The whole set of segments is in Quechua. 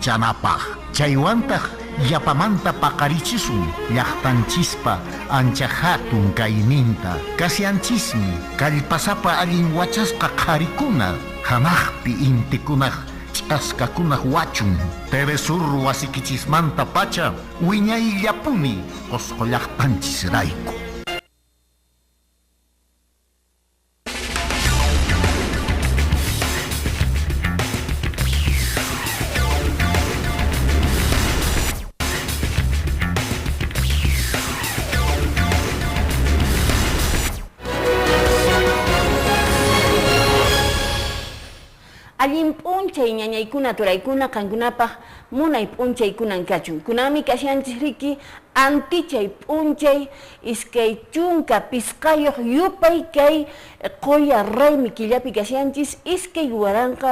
chaninchanapaq. Chaywantaq yapamanta paqarichisun llaqtanchispa ancha hatun kayninta. Kashanchismi kallpasapa allin wachasqa qharikuna, hanaqpi intikunaq ch'askakunaq wachun. TV Sur wasikichismanta pacha wiñayllapuni Qosqo llaqtanchisrayku. Allin p'unchay ñañaykuna turaykuna qankunapaq munay p'unchaykunan kachun. Kunanmi kashanchis riki antichay p'unchay 25 yupay kay qoya raymi killapi kashanchis 2016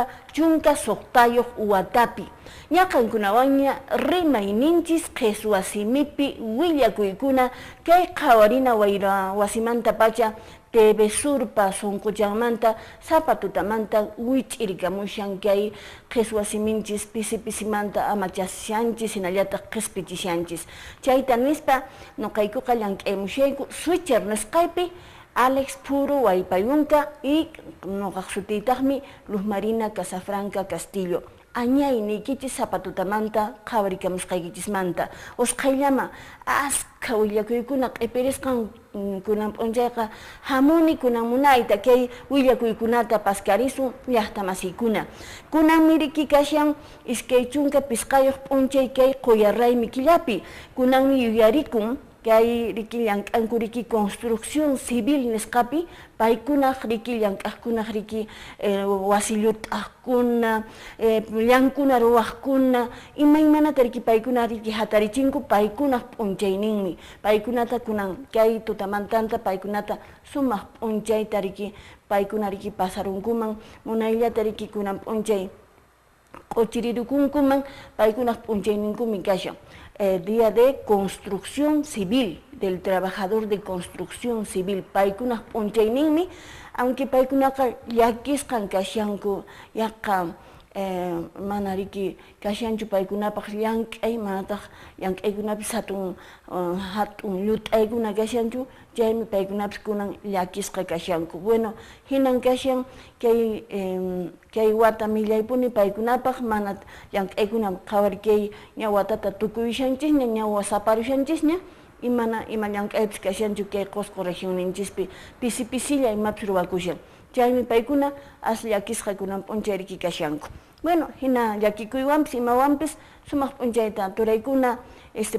watapi. Ña qankunawanña rimayninchis qheswa simipi willakuykuna kay qhawarina wayra wasimanta pacha TV Surpa sunquchanmanta sapa tutamanta wich'irikamushan kay qheswa siminchis pisi pisimanta amachashanchis hinallataq qhispichishanchis. Chayta nispa nuqaykuqa llank'aymushayku switcher nisqaypi Alex Puro Waypayunka y nuqaq sutiytaqmi Luz Marina Casafranca Castillo. Añay niykichis sapa tutamanta qhawarikamusqaykichismanta. Usqhayllama askha willakuykuna q'ipirisqan kunan p'unchayqa hamuni kunan munayta kay willakuykunata paskarisun llaqtamasiykuna. Kunanmi riki kashan 25 p'unchay kay qoya raymi killapi. Kunanmi yuyarikun kay riki llank'anku riki construcción civil nisqapi paykunaq riki llank'aqkunaq riki wasi llut'aqkuna, llankuna ruwaqkuna imaymanata riki paykuna riki hatarichinku paykunaq p'unchayninmi. Paykunata kunan kay tutamantanta paykunata sumaq p'unchayta riki paykuna riki pasarunkuman munayllata riki kunan p'unchay q'uchirirukunkuman paykunaq p'unchayninkumi kashan. Día de construcción civil, del trabajador de construcción civil, paykunaq p'unchayninmi, aunque paykunaqa llakisqan kashanku, yaqa mana riki kashanchu paykunapaq llank'ay, manataq llank'aykunapis hatun hatun llut'aykuna kashanchu, chaymi paykunapis kunan llakisqa kashanku. Bueno, hinan kashan kay kay wata millaypuni paykunapaq mana llank'aykuna qhawari kay ña watata tukuyushanchisña, ña saparushanchisña, imana ima llank'aypis kashanchu kay Qosqo regionninchispi pisi pisilla imapis ruwakushan. Chaymi paykuna as llakisqa kunan p'unchay riki kashanku. Bueno, hina llakikuywanpis imawanpis sumaq p'unchayta turaykuna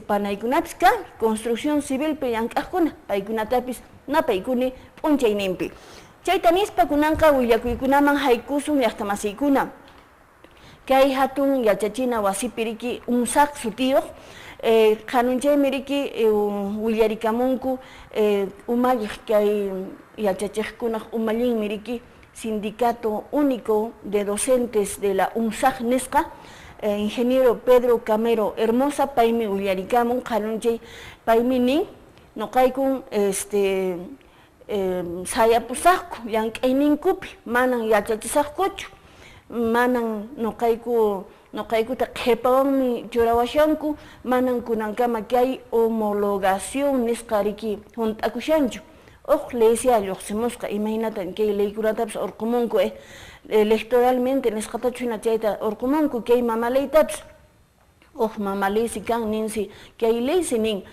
panaykunapis kan construcción civilpi llank'aqkuna paykunatapis napaykuni p'unchayninpi. Chayta nispa kunanqa willakuykunaman haykusun llaqtamasiykuna. Kay hatun yachachina wasipi riki UNSAAC sutiyuq qhanunchaymi riki willarikamunku umalliq kay yachachiqkunaq umallinmi riki Sindicato Único de Docentes de la UNSAAC nisqa ingeniero Pedro Camero Hermosa paymi willarikamun qhanunchay paymi nin nuqaykun sayapusaqku llank'ayninkupi manan yachachisaqkuchu manan nuqaykuta qhipawanmi churawashanku manan kunankama kay homologación nisqa riki hunt'akushanchu. Uq leysia lluqsimusqa imaynatan kay leykunatapis urqumunku electoralmente nisqatachu hina chayta urqumunku kay mama leytapis. Uq mama leysi kan ninsi kay leysi nin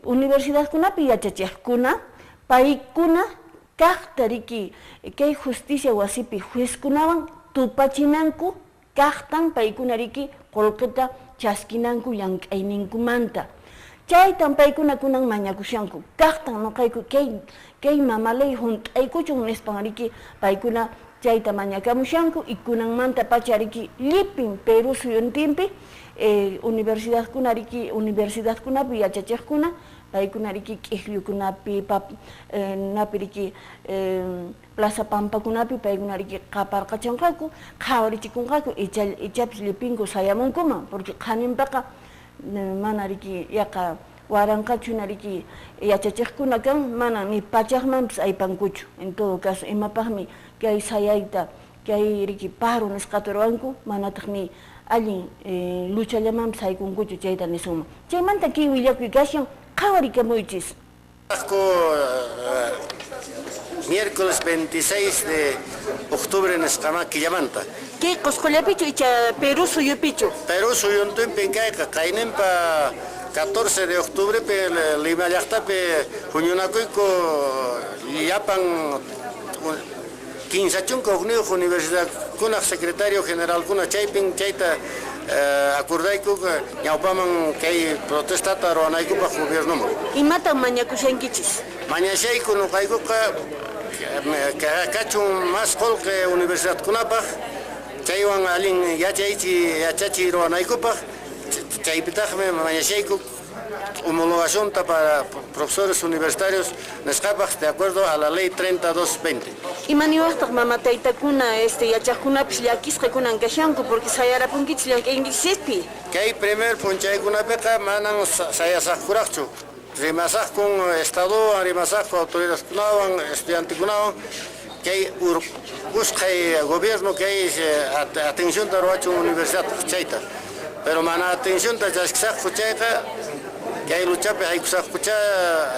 universidadkunapi yachachiqkuna paykuna kaqta riki kay justicia wasipi juezkunawan tupachinanku kaqtan paykuna riki qullqita chaskinanku llank'ayninkumanta. Chaytan paykuna kunan mañakushanku kaqtan nuqayku kay mama ley hunt'aykuchun nispan riki paykuna chayta mañakamushanku y kunanmanta pacha riki llipin Perú suyuntinpi universidadkuna riki universidadkunapi yachachiqkuna paykuna riki k'ikllukunapi napi riki plaza pampakunapi paykuna riki qaparqachanqaku qhawarichikunqaku ichapis llipinku sayamunkuman porque qhaninpaqa mana riki yaqa waranqachu hina riki yachachiqkuna kan mana ni pachaqmanpis aypankuchu. En todo caso imapaqmi kay sayayta kay riki paro nisqata ruwanku manataq ni allin luchallamanpis haykunkuchu chayta nisunman. Chaymanta kay willakuy kashan qhawarikamuychis. Miércoles 26 de octubre nisqama killamanta. Kay Qusqullapichu icha Perú suyupichu? Perú suyuntinpin kayqa qayninpa 14 de octubre pe Lima llaqtapi huñunakuyku llapan 31 universidadkunaq secretario generalkuna chaypin chayta acordayku ñawpaman kay protestata ruwanaykupaq gobiernoman. Imatan mañakushankichis? Mañashayku nuqaykuqa kachun más qullqi universidadkunapaq chaywan allin yachaychi yachachiy ruwanaykupaq chaypitaqmi mañashayku homologacionta para profesores universitarios nisqapaq de acuerdo a la ley 3220. Imaniwaqtaq mama taytakuna yachaqkunapis llakisqa kunan kashanku porque sayarapunkichis llank'aykichispi? Kay primer p'unchaykunapiqa manan sayasaqkuraqchu. Rimasaqkun estadowan, rimasaqku autoridadkunawan, estudiantekunawan kay usqhay gobierno kay atencionta ruwachun universidad chayta. Pero mana atencionta chaskisaqku chayqa kay luchapi haykusaqkucha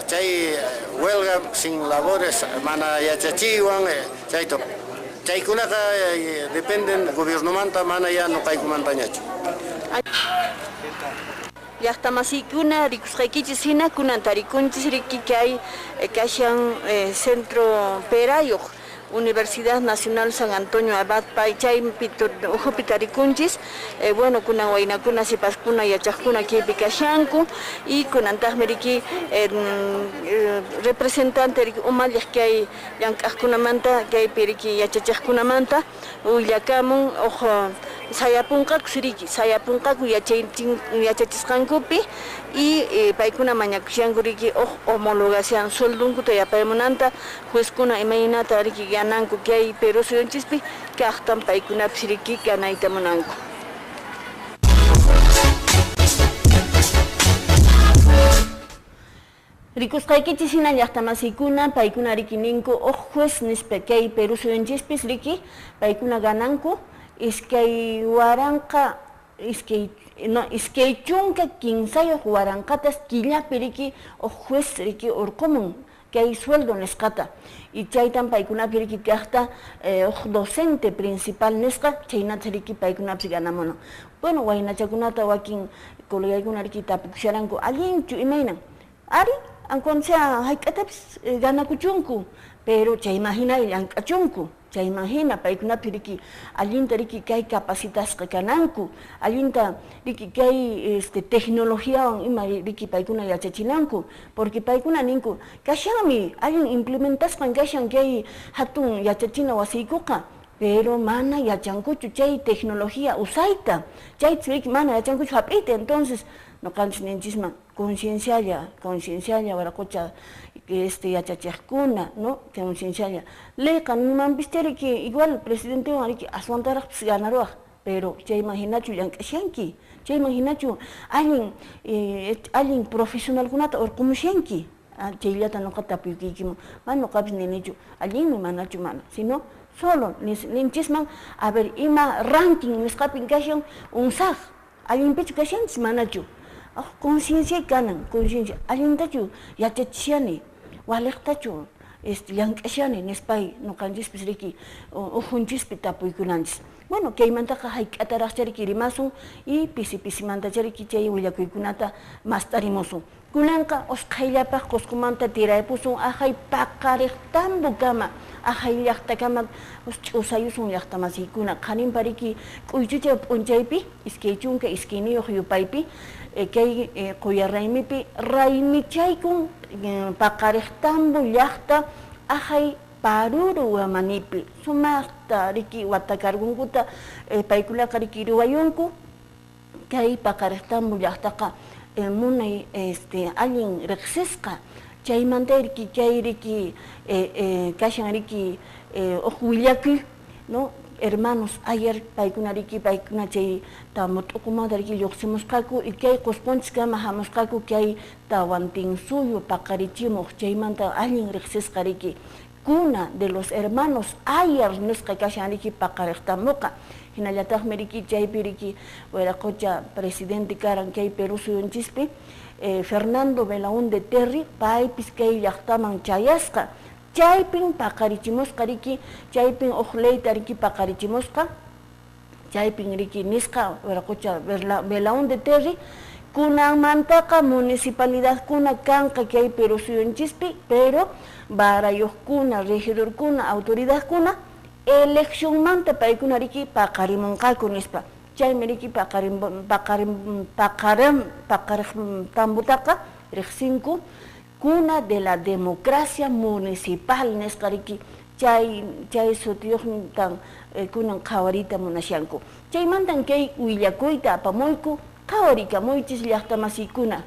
chay huelga sin labores mana yachachiywan chayta. Chaykunaqa dependen gobiernomanta mana ya nuqaykumantañachu. Llaqtamasikuna rikusqaykichis hina kunan tarikunchis riki kay kashan centro Perayuq Universidad Nacional San Antonio Abad pay chaypi uhupi tarikunchis bueno kunan waynakuna sipaskuna yachaqkuna kaypi kashanku y kunantaqmi riki representante riki umalliq kay llank'aqkunamanta kaypi riki yachachiqkunamanta willakamun uq sayapunqaku riki sayapunqaku yachachisqankupi y paykuna mañakushanku riki uq homologación sueldunkuta yapaymunanta juezkuna imaynata riki gananku kay Perú suyunchispi kaqtan paykunapis riki ganayta munanku. Rikusqaykichis hina llaqtamasikuna paykuna riki ninku uq juez nispa kay Perú suyunchispis riki paykuna gananku iskay waranqa iskay chunka kinsayuq waranqatas killapi riki uq juez riki urqumun kay sueldo nisqata y chaytan paykunapi riki kaqta uq docente principal nisqa chaynata riki paykunapis ganamunan. Bueno, waynachakunata wakin colegaykuna riki tapukusharanku allinchu imaynan ari aunque sea hayk'atapis ganakuchunku pero chayman hina llank'achunku chayman hina paykunapi riki allinta riki kay capacitasqa kananku allinta riki kay tecnologiawan ima riki paykuna yachachinanku porque paykuna ninku kashanmi allin implementasqan kashan kay hatun yachachina wasiykuqa pero mana yachankuchu chay tecnología usayta chayta riki mana yachankuchu hap'iyta entonces nuqanchis ninchisman conciencialla conciencialla waraqucha yachachiqkuna no conciencialla leyqa nimanpis riki igual presidentewan riki aswantaraqpis ganaruwaq pero chayman hinachu llank'ashanki chayman hinachu allin allin profesionalkunata urqumushanki chayllata nuqa tapuykikiman mana nuqapis ninichu allinmi manachu mana sino solo ninchisman a ver ima ranking nisqapin kashan unsaq allinpichu kashanchis manachu conciencia kanan conciencia allintachu yachachishani waliqtachu llank'ashani nispay nuqanchispis riki ujunchispi tapuykunanchis. Bueno, kaymantaqa hayk'ataraqcha riki rimasun y pisi pisimantacha riki chay willakuykunata mast'arimusun. Kunanqa usqhayllapaq Qusqumanta tiraypusun ahay paqariq tambukama ahay llaqtakama ch'usayusun llaqtamasiykuna qhaninpa riki k'uychucha p'unchaypi 22 yupaypi kay quya raymipi raymichaykun paqariq tambo llaqta ahay paruru wamanipi sumaqta riki watakargunkuta paykunaqa riki ruwayunku kay paqariq tambo llaqtaqa munay allin riqsisqa chaymanta riki chay riki kashan riki uq willakuy no hermanos ayer paykuna riki paykuna chay tamut'uqumanta riki lluqsimusqaku y kay Qusqunchiskama hamusqaku kay Tawantinsuyu paqarichimuq chaymanta allin riqsisqa riki Cuna de los hermanos Ayar nisqa kashan riki paqariqtamuqa. Hinallataqmi riki chaypi riki wiraqocha presidente karan kay Perú suyunchispi Fernando Belaúnde Terry paypis kay llaqtaman chayasqa. Chaypin paqarichimusqa riki, chaypin uq leyta riki paqarichimusqa, chaypin riki nisqa wiraqocha Belaúnde Terry kunanmantaqa municipalidadkuna kanqa kay Perú suyunchispi, pero barayuqkuna, regidorkuna, autoridadkuna eleccionmanta paykuna riki paqarimunqaku nispa. Chaymi riki paqariqtambutaqa riqsinku cuna de la democracia municipal nisqa riki chay sutiyuqtan kunan qhawarita munashanku. Chaymantan kay willakuyta apamuyku, qhawarikamuychis llaqtamasikuna.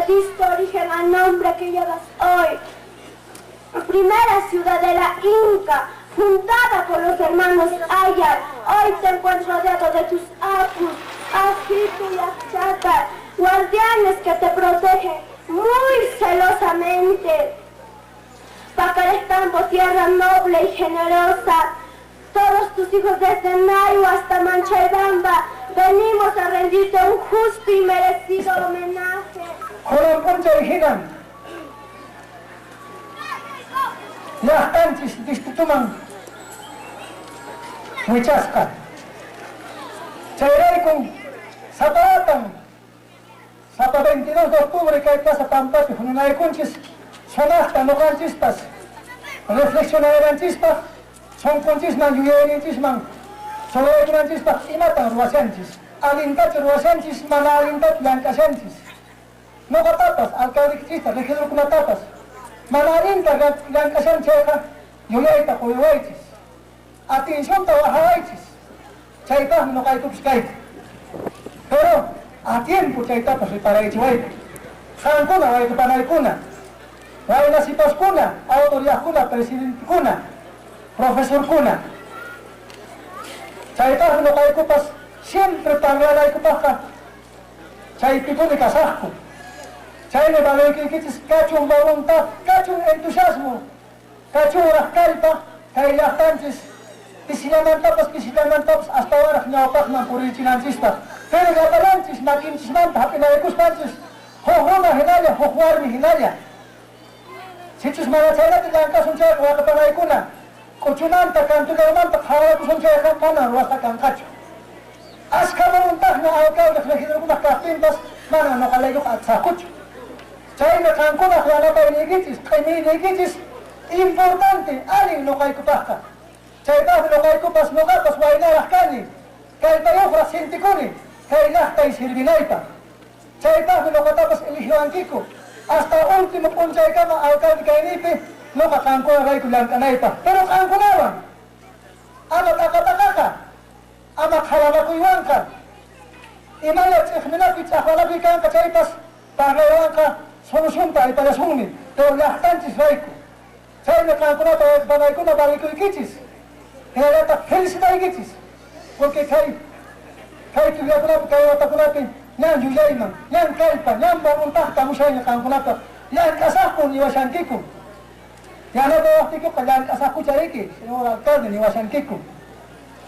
Diste origen al nombre que llevas hoy. Primera ciudadela inca, fundada por los hermanos Ayar. Hoy te encuentras rodeado de tus apus, Ajitu y Achata, guardianes que te protegen muy celosamente. Pacarestambo, tierra noble y generosa, todos tus hijos desde Nayu hasta Manchaibamba, venimos a rendirte un justo y merecido homenaje. Joron llaqtanchis distrituman wichasqa. Chayraykun sapatan sapa 22 de octubre kay plaza Pampapi huñunaykunchis sumaqta ñuqanchispas reflexionayranchispaq sunqunchisman yuyayninchisman sulaykunanchispaq imatan ruwashanchis, allintachu ruwashanchis mana allintachu llank'ashanchis. Ñuqatapas alcaldekichista regidorkunatapas mana allinta llank'ashanchayqa yuyayta quyuwaychis, atencionta wajawaychis, chaypaqmi ñuqaykupas kayku. Pero a tiempo chaytapas reparaychiwayku. Qankuna wayqipanaykuna, waynasipaskuna, autoridadkuna, presidentekuna, profesorkuna, chaypaqmi ñuqaykupas siempre parlanaykupaqqa chaypipuni kasaqku. Chaymi valoraykichis kachun voluntad, kachun entusiasmo, kachunraq kallpa kay llaqtanchis pisillamantapas astawanraq ñawpaqman purichinanchispaq. Pero llapalanchis makinchismanta hap'inaykuspanchis huk runa hinalla, huk warmi hinalla. Sichus mana chaynata llank'asun chayqa waqapanaykuna k'uchumanta kantullaymanta qhawarakusun chayqa mana ruwasqa kanqachu. Ashka voluntadña alcalde regidorkunaq kaqtinpas mana ñuqalaykuqa atisaqkuchu. Chaymi qankunaq yanapayniykichis, q'imiyniykichis importante allin ñuqaykupaqqa. Chaypaqmi ñuqaykupas ñuqapas waynaraq kani, kallpayuqraq sintikuni kay llaqtay sirvinaypaq. Chaypaqmi ñuqatapas eligiwankiku hasta último p'unchaykama alcalde kayniypi ñuqa qankunarayku llank'anaypaq. Pero qankunawan ama t'aqataqaqa, ama qhawanakuywanqa, imalla ch'iqminakuy ch'aqwanakuy kanqa chaypas parlaywanqa solucionta ayparasunmi, pero llaqtanchis rayku. Chaymi qankunata wayqipanaykuna valikuykichis, hinallataq felicitaykichis, porque kay killakunapi, kay watakunapi ñan yuyayman, ñan kallpa, ñan voluntadta mushayña qankunata llank'asaqku niwashankiku. Yanapawaqtiykuqa llank'asaqkucha riki, señor alcalde niwashankiku.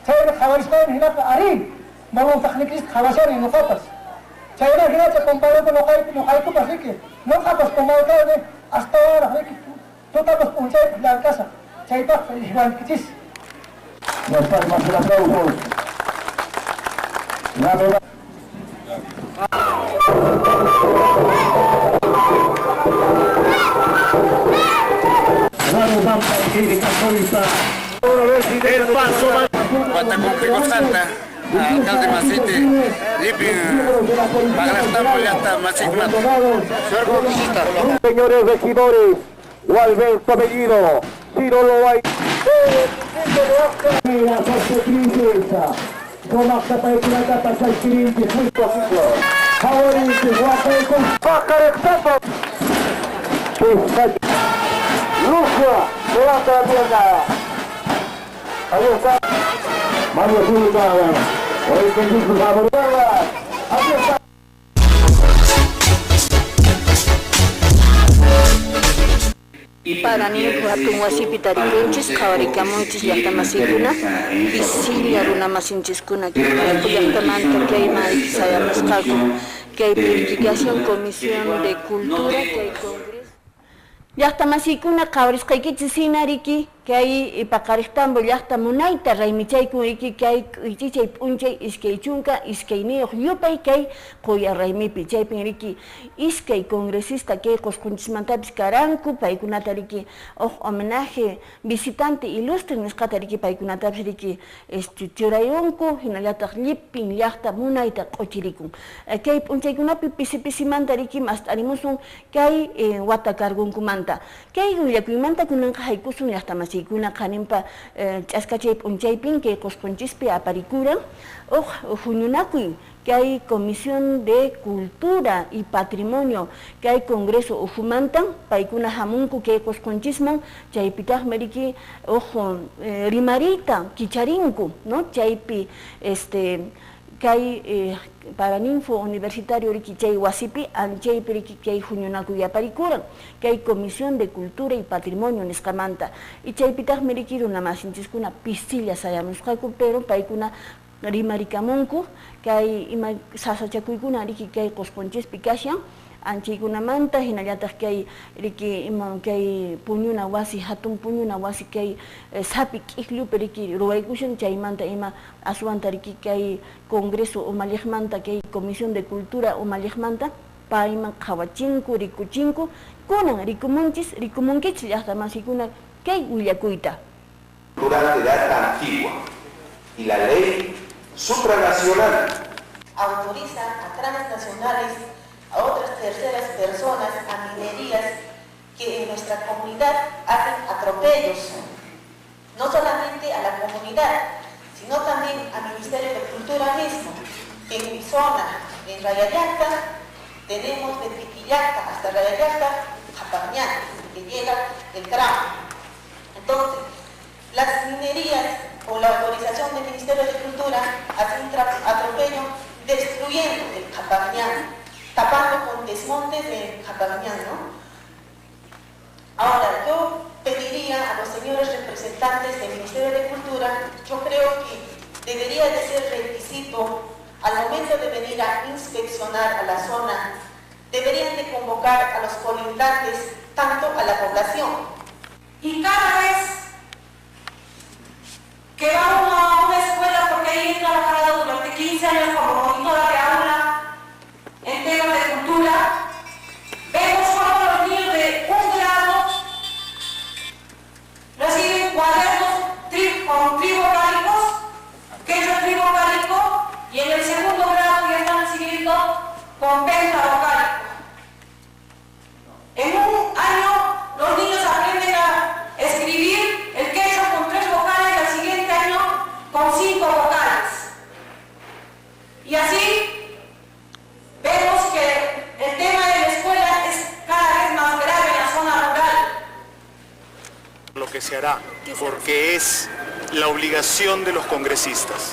Chaymi qhawarisqaymi hinaqa arí, voluntadniykista qhawashani ñuqapas. Chayman hinacha compañero ñuqaykupas riki, ñuqapas como alcalde hasta ahora riki, tutapas p'unchaypas llank'asaq, chaypaq felicitaykichis. Las palmas del aplauso. La verdad. El paso va. Alcalde Masite, Lipin, Señores regidores, Gualberto Bellido, Ciro Loay. Princesa, Lucia, levanta la pierna. Ahí está. Mario Zúñiga. Hoy con Aquí está. Paraninfo hatun wasipi tarikunchis qhawarikamunchis llaqtamasikuna pisilla runamasinchiskuna llaqtamanta kayman sayamusqaku kay purificación comisión de cultura kay congreso llaqtamasikuna qhawarisqaykichis hina riki kay paqariqtambo llaqta munayta raymichaykun riki kay k'uychichay p'unchay 22 yupay kay quya raymipi chaypin riki iskay congresista kay qusqunchismantapis karanku paykunata riki huk homenaje visitante ilustre nisqata riki paykunatapis riki churayunku hinallataq llipin llaqta munayta q'uchirikun kay p'unchaykunapi pisi pisimanta riki mast'arimusun kay wata cargunkumanta kay willakuymanta kunanqa haykusun llaqtamasi kuna qaninpa ch'askachay p'unchaypin kay qusqunchispi aparikuran huk huñunakuy kay Comisión de Cultura y Patrimonio kay Congreso ujumantan paykuna hamunku kay qusqunchisman chaypitaqmi riki huk rimariyta kicharinku, no, chaypi kay Paraninfo Universitario riki chay wasipi anchaypi riki kay huñunakuy aparikuran kay Comisión de Cultura y Patrimonio nisqamanta y chaypitaqmi riki runamasinchiskuna pisilla sayamusqaku pero paykuna rimarikamunku kay ima sasachakuykuna riki kay qusqunchispi kashan anchaykunamanta hinallataq kay riki ima kay puñuna wasi hatun puñuna wasi kay sapi k'ikllupi riki ruwaykushan chaymanta ima aswanta riki kay Congreso umalliqmanta kay Comisión de Cultura umalliqmanta payman qhawachinku rikuchinku kunan rikumunchis rikumunkichis llaqtamasikuna kay willakuyta. Cultural de edad antigua y la ley supranacional autoriza a transnacionales, a otras terceras personas, a minerías que en nuestra comunidad hacen atropellos, no solamente a la comunidad, sino también al Ministerio de Cultura mismo, que en mi zona, en Rayallacta, tenemos de Piquillacta hasta Rayallacta, Japañán, que llega el tramo. Entonces, las minerías, con la autorización del Ministerio de Cultura, hacen un atropello destruyendo el Japañán, tapando con desmontes de Japañán, ¿no? Ahora, yo pediría a los señores representantes del Ministerio de Cultura, yo creo que debería de ser requisito al momento de venir a inspeccionar a la zona, deberían de convocar a los colindantes, tanto a la población. Y cada vez que va uno a una escuela, porque ahí he trabajado durante 15 años como monitora de aula en temas de cultura, vemos cómo los niños de un grado reciben cuadernos con trivocálicos, que es el trivocálico, y en el segundo grado ya están recibiendo con pentavocálico. En un año los niños aprenden a escribir el quechua con 3 vocales y al siguiente año con 5 vocales. Y así vemos que el tema de la escuela es cada vez más grave en la zona rural. Lo que se hará, porque es la obligación de los congresistas,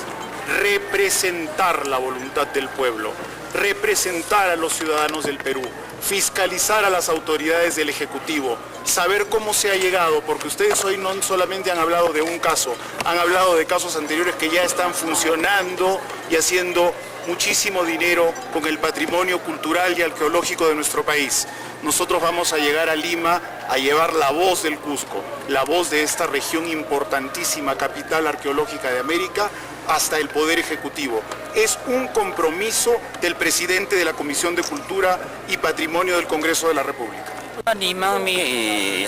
representar la voluntad del pueblo, representar a los ciudadanos del Perú, fiscalizar a las autoridades del Ejecutivo, saber cómo se ha llegado, porque ustedes hoy no solamente han hablado de un caso, han hablado de casos anteriores que ya están funcionando y haciendo muchísimo dinero con el patrimonio cultural y arqueológico de nuestro país. Nosotros vamos a llegar a Lima a llevar la voz del Cusco, la voz de esta región importantísima, capital arqueológica de América, hasta el Poder Ejecutivo. Es un compromiso del presidente de la Comisión de Cultura y Patrimonio del Congreso de la República. Animanmi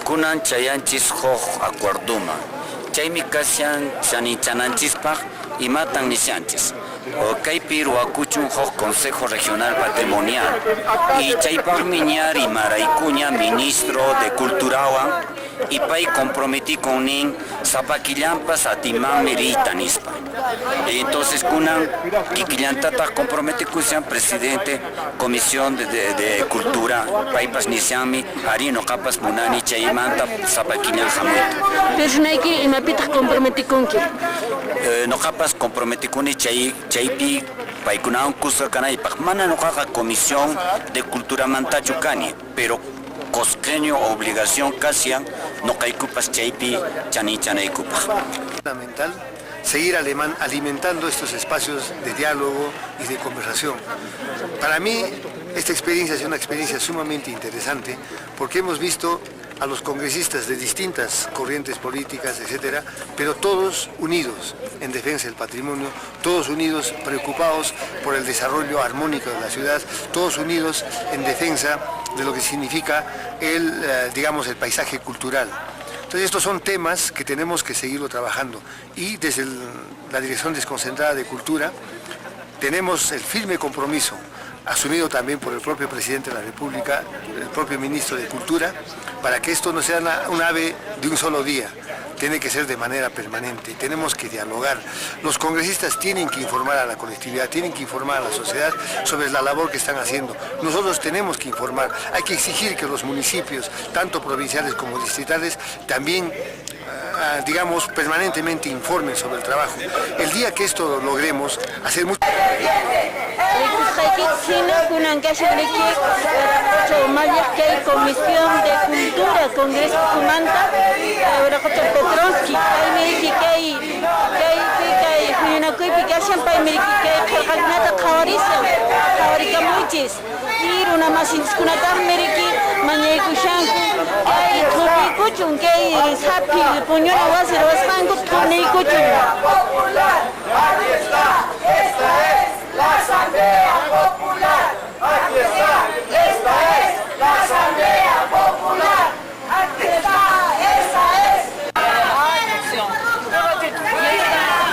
kunan chayanchis huk acuerduma. Chaymi kashan chanichananchispaq imatan nishanchis. Kaypi ruwakuchun huk Consejo Regional Patrimonial. Y chaypaqmi ña rimaraykuña ministro de Culturawan Y pay comprometikun nin sapakillanpas atimanmi riyta nispa. Entonces kunan kikillantataq comprometikushan presidente comisión de cultura paypas nishanmi ari nuqapas munani chaymanta sapakillan hamuyta. Personayki imapitaq comprometikunki? Nuqapas comprometikuni chaypi paykunawan kuska kanaypaq. Mana nuqaqa comisión de culturamantachu kani, pero cosqueño obligación kashan nuqaykupas chaypi chaninchanaykupaq. Fundamental seguir alimentando estos espacios de diálogo y de conversación. Para mí, esta experiencia es una experiencia sumamente interesante porque hemos visto a los congresistas de distintas corrientes políticas, etcétera, pero todos unidos en defensa del patrimonio, todos unidos preocupados por el desarrollo armónico de la ciudad, todos unidos en defensa de lo que significa el paisaje cultural. Entonces estos son temas que tenemos que seguirlo trabajando y desde la Dirección Desconcentrada de Cultura tenemos el firme compromiso, asumido también por el propio presidente de la República, el propio ministro de Cultura, para que esto no sea un ave de un solo día, tiene que ser de manera permanente, tenemos que dialogar. Los congresistas tienen que informar a la colectividad, tienen que informar a la sociedad sobre la labor que están haciendo. Nosotros tenemos que informar, hay que exigir que los municipios, tanto provinciales como distritales, también digamos, permanentemente informen sobre el trabajo. El día que esto lo logremos, hacer mucho... Comisión de Cultura, Congreso Kumanta, Petronsky, Aquí está, esta es la Asamblea Popular. Aquí está, esta es la Asamblea Popular. Aquí está, esa es.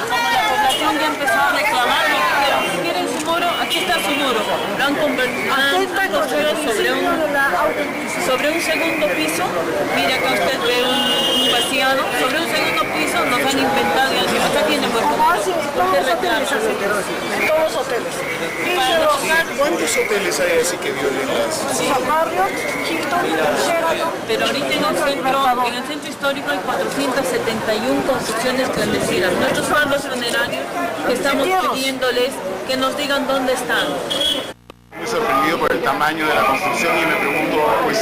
Como la población ya empezó a reclamar, quieren su muro, aquí está su muro. Lo han convertido sobre un segundo piso. Mira acá usted ve un vaciado. Sobre un segundo piso nos han inventado y han dicho, acá tienen por todos los hoteles, en todos los hoteles. ¿Cuántos hoteles hay así que violen las? Sí. Marriott, Hilton, Sheraton. Pero ahorita en el centro histórico hay 471 construcciones clandestinas. Nuestros pueblos funerarios que estamos pidiéndoles que nos digan dónde están. Muy sorprendido por el tamaño de la construcción y me pregunto, pues,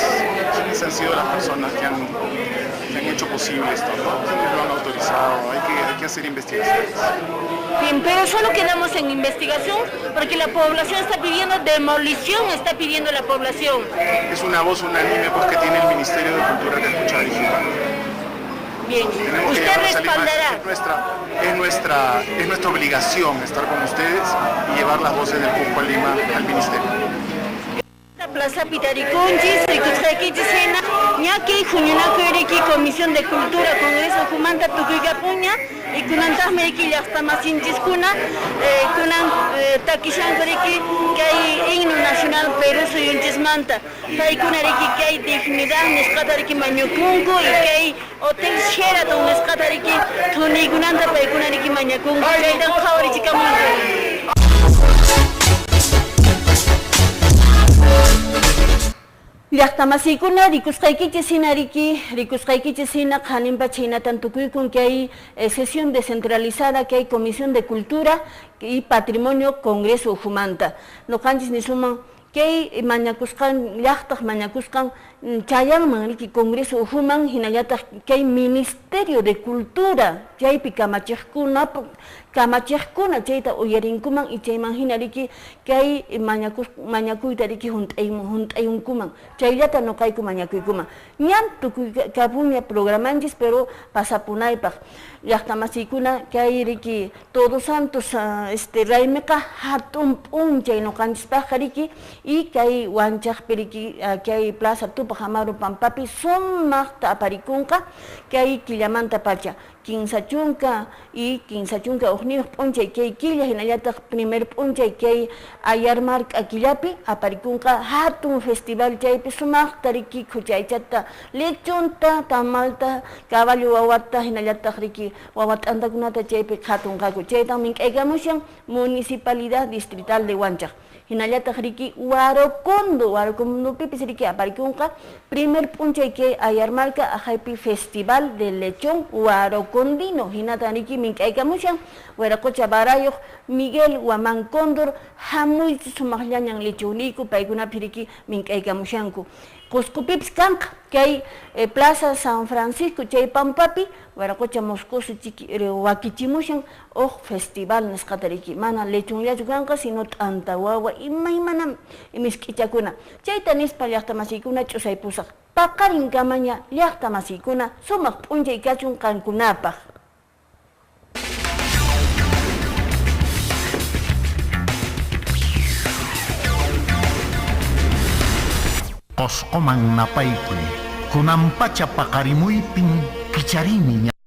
¿quiénes han sido las personas que han hecho posible esto, ¿no? ¿Quiénes lo han autorizado? Hay que hacer investigaciones. Bien, pero solo quedamos en investigación porque la población está pidiendo demolición, está pidiendo la población. Es una voz unánime, pues, que tiene el Ministerio de Cultura que escuchar y jugar. Bien, usted respaldará. Es nuestra obligación estar con ustedes y llevar las voces del Cusco a Lima al Ministerio. Plaza Pitariconchis, rikusqaykichis hina, ñaki huñunakuyariki Comisión de Cultura, Congreso Jumanta tukuykapuña, y kunantaqmi riki llaqtamasinchiskuna, kunan takishankuriki kay himno nacional Perú suyunchismanta, paykuna riki kay dignidad nisqata riki mañakunku y kay Hotel Sheraton nisqata riki thuniykunanta paykuna riki mañakunku, chaytan qhawarichikamunku. Llaqtamasikuna rikusqaykichis hina riki, rikusqaykichis hina qhaninpacha hinatan tukuykun kay sesión descentralizada que hay Comisión de Cultura y Patrimonio Congreso Ujumanta. Noqanchis nisuman kay mañakusqan llaqtaq mañakusqan chayanman riki Congreso Ujuman hinallataq kay Ministerio de Cultura chaypi kamachiqkuna chayta uyarinkuman y chayman hina riki kay mañakuyta riki hunt'ayunkuman chayllata nuqayku mañakuykuman ñam tukuykapuña programanchis pero pasapunaypaq llaqtamasiykuna kay riki Todos Santos raymiqa hatun p'unchay nuqanchispaqqa riki y kay Huanchaqpi riki kay Plaza Tupac Amaru Pampapi sumaqta aparikunqa kay killamanta pacha. Kinsa chunka y 31 p'unchay kay killa hinallataq primer p'unchay kay Ayarmarka killapi aparikunqa hatun festival chaypi sumaqta riki khuchaychata lechonta tamalta caballo wawata hinallataq riki wawa t'antakunata chaypi qhatunqaku chaytan mink'aykamushan Municipalidad Distrital de Huanchaq hinallataq riki Huarocondo Huarocondopipis riki aparikunqa primer p'unchay kay Ayarmarka aqhaypi Festival de Lechón Huarocondino hinatan riki mink'aykamushan Wiraqocha Barayuq Miguel Huamán Cóndor hamuychis sumaqllañan lechonniyku paykunapi riki mink'aykamushanku Qusqupipis kanqa kay Plaza San Francisco chay pampapi Wiraqocha Moscoso wakichimushan huk festival nisqata riki mana lechonllachu kanqa sino t'anta wawa imaymana misk'ichakuna chayta nispa llaqta masiykuna ch'usaypusaq paqarinkamaña llaqta masiykuna sumaq p'unchay kachun qankunapaq. Qosqoman napaykuy, kunanpacha paqarimuypin kicharini.